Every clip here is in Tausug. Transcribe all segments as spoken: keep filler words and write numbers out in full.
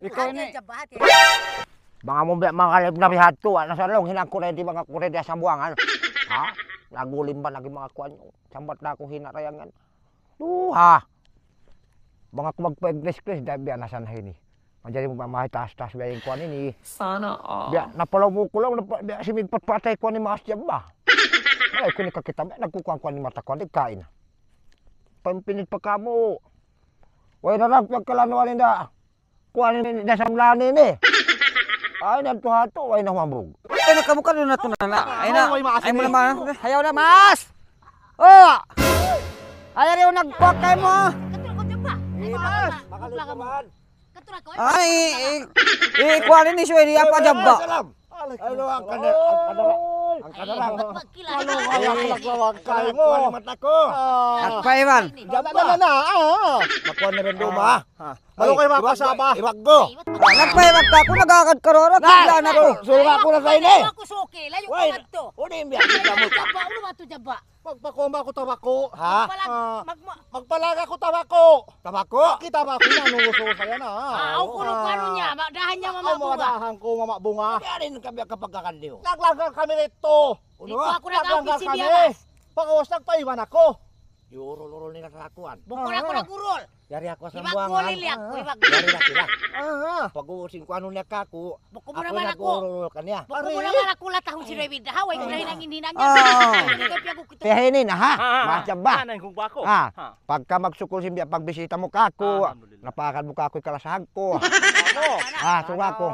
Ikaw ini. Bang amu biya' manga kalib na bihadtu, ah, nasa laung hinang ku na di' manga ku na di' asambuangan. Ha? Nagulim ba lagi' manga kuwan? Sambat na aku hinarayangan. Duha. Bang aku magpa-English class, da' biya' na sana ini. Manjari mu mamahay taas-taas biya' in kuwan ini. Sana all. Biya' napalaw mu ku laung, napa-, biya' simigpat patay kuwan ini maas dyan ba? Malay ku ini kakita', biya' nagkukuwan-kuwan ini mata kuwan, di' kain. Pampinit pa kamu. Way na lang, pagkalanuan inda. Kuwan ini, dasam lani ini. Ay, na tuha tu, way na humambug. Ay, na kamu ka doon na to na na. Ay na, ay mo naman. Ayaw na, mas! Oh! Ayaw rin nagpakay mo. Ay, i-, i-, kuwan ini, suway, di' apa dyan ba? Salam. Ano ang kada-, ang kada-, ang kada-, ano ang nagpawag kayo mo? Kuwan ang mata ku. Nagpaiwan. Na, na, na, na, ah. Makuha na rin duma. Malukoy mga kasaba. Iwag ko. Nagpaiwan ka. Kung nagagad ka ron, kailangan ako. Suruga ko na sa ini. Ako suki, layo ka madto. Uli, imbiyak ka mo. Jaba, ulo ba to, jaba? Magpakuha ba ako tabako? Ha? Magpalag-, Ah. magma- Magpalaga ko tabako. Tabako? Kita ba ako na, nung uso-uso yan, ah. Ah, ako nung Ah. ano niya, ma-, dahan niya, Ako, mama bunga. Madahan ko, mama bunga. Kaya rin kami ang kapagkakan niyo. Naglaga kami rito. Uno? Dito ako Naglaga nag-ampis kami. Siya, mas. Pag-uwas, nagpaiwan ako. Iurul-urul nila sa kuwan. Bukol ako Ah. nag-urul. Yari ako sa Ibag buwangan. Gulil yan, Ah. ibag Yari na sila. Ah. Pag-uwasin ko, ano niya ka ako. Buko mo Ako naman ako. nag-uurul kaniya. Buko mo Ari. naman ako latahon si David. Haway ko na hinangin-hinang Ah. yan. Hindi ka piyago kita. Kaya ini na, ha? Ah, ah, ah. Macam ba? Yan ang kung bako. Ah. Ha. Pagka magsukul simbiya pagbisita mu kaku', Alhamdulillah. Napakal mu kaku' ikalasahag ku. Ano? Ah, suga ku.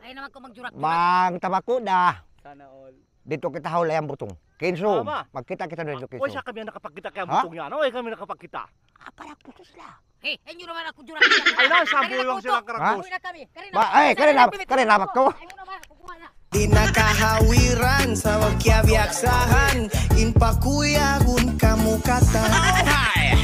Ay naman ko magjurak-jurak. Bang tabako da. Sana all. Dito kita ha Ulayan Butong. Kinso, Tama. Magkita kita dito, Kinso. Uy, sa kami ang nakapagkita kaya Ha? Butong yan. Uy, kami nakapagkita. Apa na putus la? Hey, inyo naman ako jurak-jurak. Ay na, sa Kari na buyong po silang to. Karakus. Uwi na kami. Kari na. Ba, eh, kari na, kari na ako. Ay, mo naman, kukuha na. Di na kahawiran sa wagkiyabiyaksahan, in pakuyagun kamu katan. Ay,